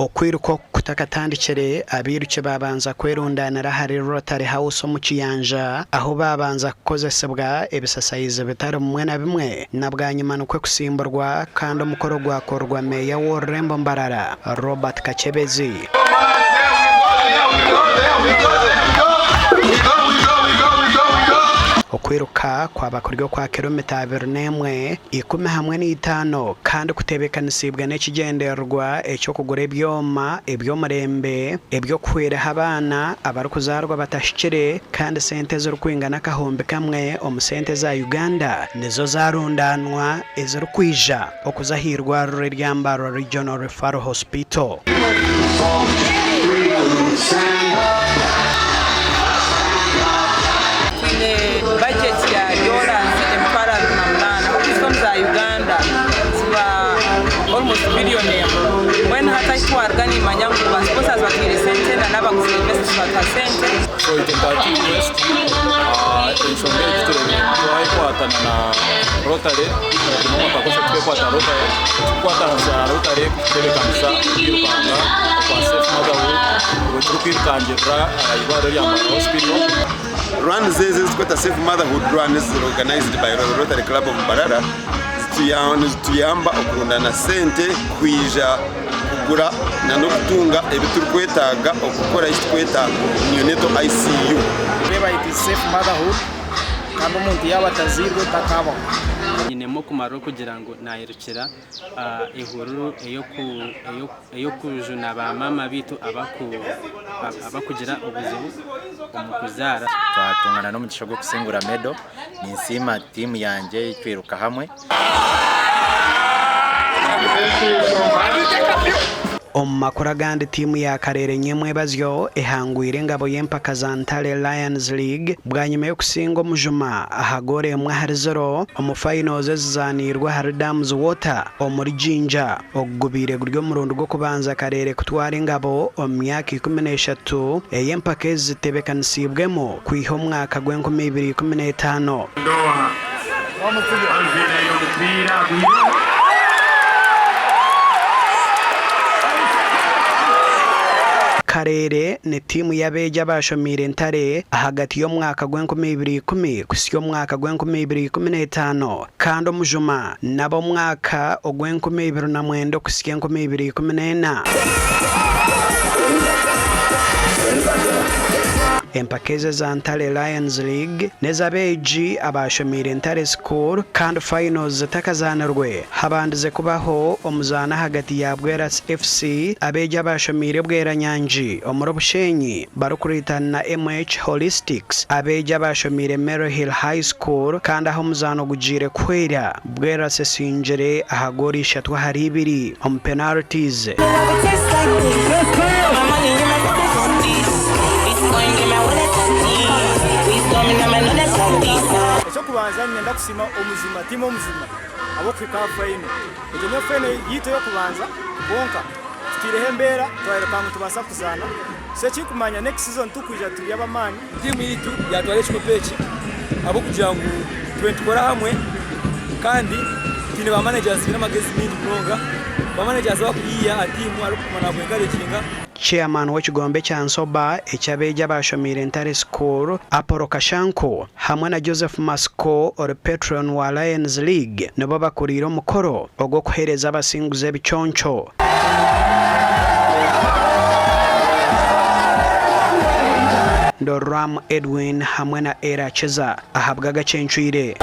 Okwiruka oku kutakatandikire, abairuki baabanza kwerundaanira ahari Rotary House omu Kiyanja ahu baabanza kukozesibwa ebisasayizi bitari bimwe na bimwe na bwanyima nikwo kusimburwa kandi omukoro gwakorwa Meeya w'orurembo Mbarara, Robert Kakyebezi. Okwiruka kwaba kuri okwa kiromita 21, 15 kandi kuteebekanisiibwe n'ekigyendererwa eky'okugura ebyoma eby'omurembe eby'okuhweraho abaana abarikuzaarwa batahikire kandi sente ezirikwingana 1000 omu sente za Uganda nizo zaarundaanwa ezirikwija okuza ah'eirwariro erya Mbarara Regional Referral Hospital. Twine bajeti ya dollars 28,000 okuhitsya omu za Uganda ziba almost billion emwe. Mbwenu hati ahi twaruga nimanya ngu ba sponsors batuhaire sente na n'abaguzi b'emesisi batuha sente. So itwe nka Team West enshonga egi tureebire ngu twayekwatana na Rotary twine omwaka gwashatu twekwata Rotary Tukukwatanisa na Rotary kutebeekanisa okwirukanga okwa Safe Motherhood obwo turikwirukangirira aha irwariro rya Mbarara Hospital. Runs ezi eziturikweta Safe Motherhood Run eziri organised by Rotary Club of Mbarara nizituyamba okurundana sente kwija kugura n'okutunga ebiturikwetaaga okukora ekiturikweta Neonatal ICU. Reeba it is safe motherhood kandi omuntu yaaba atazairwe takabaho. Nyinemu okumarwa okugira ngu nayirukira ehururu ey'okujuna ba maama baitu abakugira obuzibu omu kuzaara. Twatungana n'omugisha gw'okusingura medo, ninsiima tiimu yangye ei twiruka hamwe. Omu makuru agandi tiimu ya Kareere Nyemwebazyo ehangwire engabo y'empaka za Ntare Lions League bwanyima y'okusinga Omujuma aha goolo emwe ahari ziro omu finals ezizaaniirwe ahari Dams Water omuri Jinja. Ogu gubaire guri omurundi gw'okubanza Kareere kutwara engabo omu myaka 13 ei empaka ezi zitebeekanisiibwemu kwiha omwaka gw'enkumi ibiri ikumi n'etaano. Kareere ni tiimu y'abeegi abaashomiire Ntare ahagati y'omwaka gw'enkumi ibiri ikumi kuhitsya omwaka gw'enkumi ibiri ikumi n'etaano kandi Omujuma n'ab'omwaka ogw'enkumi ibiri na mwenda okuhitsya 2014. Empaka ezi eza Ntare Lions League n'ez'abeegi abaashomiire Ntare School kandi finals zitakazaanirwe habandize kubaho omuzaano ahagati ya Bwerasi FC abeegi abaashomiire Bweranyangi omuri Bushenyi barikureetana na MH Holistics abeegi abaashomiire Maryhill High School kandi ahu omuzaano gugiire kuhwera Bwerasi esingire aha goolo 3-2 omu penalties. Eky'okubanza niinyenda kusiima Omujuma, tiimu Omujuma ahabw'okuhika aha fayino. Egyo niyo fayino yaitu ey'okubanza kwonka tutaireho embeera twayoreka ngu nitubaasa kuzaana. So ekirikumanya next season turikwija turi ab'amaani. Tiimu yaitu yaatwara ekikopo eki ahabw'okugira ngu tube nitukora hamwe kandi twine ba managers baine amagezi maingi munonga. Ba managers abakuriiya aha tiimu arikuguma naaku encouraginga. Chairman w'ekigombe kya Nsoba eky'abeegi abaashomiire Ntare School, Apollo Kashanku hamwe na Joseph Masiko ori Patron wa Lions League nibo bakuriire omukoro ogw'okuheereza abasinguzi ebiconco. Ndorwamu Edwin hamwe na Ella Kiza ahabw'agacencwire.